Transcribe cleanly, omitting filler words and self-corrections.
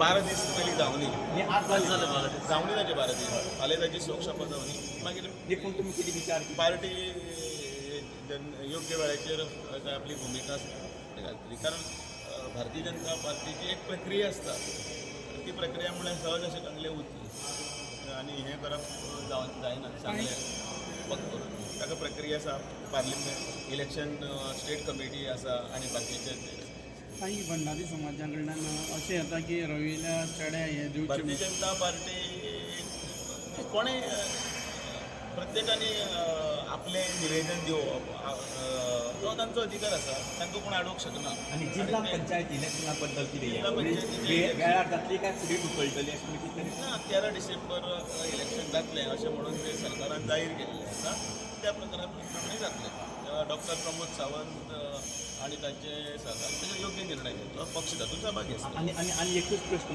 12 दीस पयलीं जावनी. आनी आज जालें. जावनी ताचे 12 दीस. फाल्यां ताची शोक सभा जावनी, मागीर देखून तुमी कितें विचार पार्टी योग्य वेळाचेर आपली भुमिका घालतली, कारण भारतीय जनता पार्टीची एक प्रक्रिया आसता. ती प्रक्रिया म्हळ्यार सहज अशें सांगलें वतली आनी हें करप जावन जायना. सांगलें फक्त करून ताका प्रक्रिया आसा, पार्लिमेंट इलेक्शन, स्टेट कमिटी आसा आनी बाकीचे ते. काही भंडारी समाजा कडल्यान अशें येता की रवील्या चेड्या हे दिवचे. भारतीय जनता पार्टी कोणें प्रत्येकाने आपलें निवेदन दिवप तो तांचो अधिकार आसा. तांकां कोण आडोवंक शकना. आनी जिल्हा पंचायत इलेक्शना बद्दल कितें? जिल्हा पंचायतीचें वेळार जातली काय फुडें धुकलटली अशें म्हणून कितें तरी? ना, 13 डिसेंबर इलेक्शन जातलें अशें म्हणून ते सरकारान जाहीर केल्लें आसा. त्या प्रकारा प्रमाणे जातलें. डॉक्टर प्रमोद सावंत आनी तांचे सरकार ताचेर योग्य निर्णय घेतलो. पक्ष तातूंत सहभागी आसता. आनी आनी आनी एकूच प्रश्न.